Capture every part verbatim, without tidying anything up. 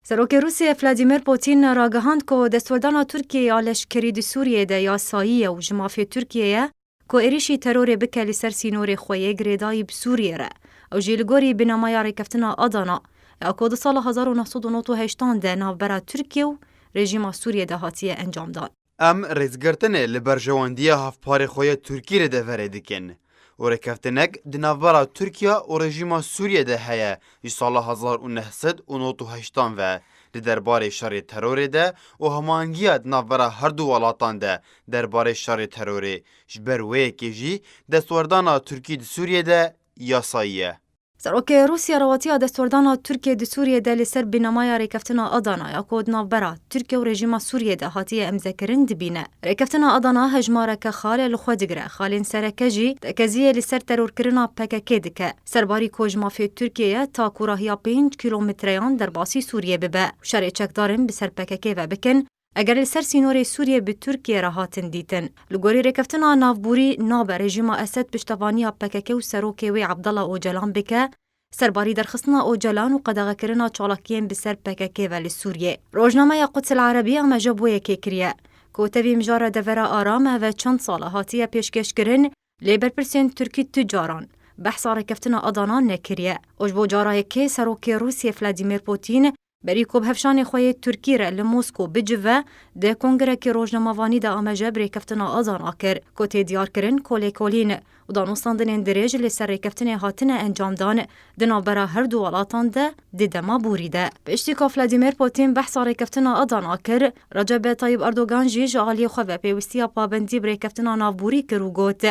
Serokê Rûsiyê Vladimir Putin ragihand ku destwerdana Tirkiyê ya leşkerî di Sûriyê de yasayî ye û ji mafê Tirkiyê ye ku êrîşî terorê bike li ser sînorê xwe yê girêdayî bi Sûriyê re. Ew jî li gorî bînameya rêkeftina Adana ya ku di sala hezar û neh sed û nod û heştan de navbera Tirkiye û rejîma Sûriyê de hatiye encamdan. Em rêzgirtinê li berjewendiya hevparê xwe yê Tirkî li deverê dikin û rêkeftinek di navbera Tirkiye û rejîma Sûriyê de heye ji sala hezar û neh sed û nod û heştan ve li derbarê şerê terorê de û hemangiya di navbera her du welatan de derbarê şerê terorê. Ji ber wê yekê jî destwerdana Tirkî di Sûriyê de yasayî ye. Serokê Rûsya rewatiya destwerdana Tirkiyê di Sûriyê de li ser bînameya rêkeftina Adana ya ku di navbera Tirkiye û rejîma Sûriyê de hatiye îmzekirin dibîne. Rêkeftina Adana hejmareke xal e li xwe digire, xalên sereke jî tekeziyê li ser terorkirina P K K dike. Serbarî ku ji mafê Tirkiyê ye ta ku rahiya pênc kîlometreyan derbasî Sûriyê bibe û şerê çekdarin bi ser P K K ve bikin, eger li ser sînorê Sûriyê bi Tirkiyê re hatin dîtin. Li gorî rêkeftina navborî nabe rejîma Esed piştevaniya P K K û serokê wê Abdullah Ocalan bike, serbarî derxistina Ocalan û qedexekirina çalakiyên bi ser P K K ve li Sûriyê. Rojnameya Quds El Erebî amaje bo yekê kiriye ku tevî mijara devera aram ev e çend sal e hatiye pêşkêşkirin, lê berpirsên Tirkî tu caran behsa rêkeftina Adana nekiriye. Û ji bo cara yekê serokê Rûsiyê Vladimir Putin berî ku bi hevşanê xwe yê Tirkî re li Mosko bicive, di kongirekî rojnamevanî de amaje bi rêkeftina Adana kir, ku tê diyarkirin ku lêkolîn û danûstandinên dirêj li ser rêkeftinê hatine encamdan di navbera her du welatan de di dema borî de. Piştî ku Vladimir Putin behsa rêkeftina Adana kir, Recep Tayyip Erdogan jî ji aliyê xwe ve pêwistiya pabendî bi rêkeftina navborî kir û got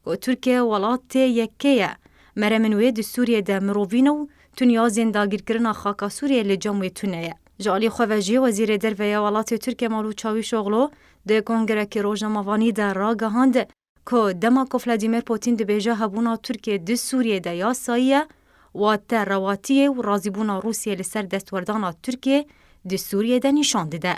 ku Tirkiye welatê yekê ye. Meremên wê di Sûriyê de mirovî ne û tu niyazên dagîrkirina xaka Sûriyê li cem wê tune ye. Ji alî xwe ve jî Wezîrê Derve ya welatê Tirkiye Mevlût Çavîşoglu di kongirekî rojnamevanî de ragihand ku dema ku Vladimir Putin dibêje hebûna Tirkiye di Sûriyê de yasayî ye, wate rewatiyê û razîbûna Rûsiyê li ser destwerdana Tirkiye di Sûriyê de nîşan dide.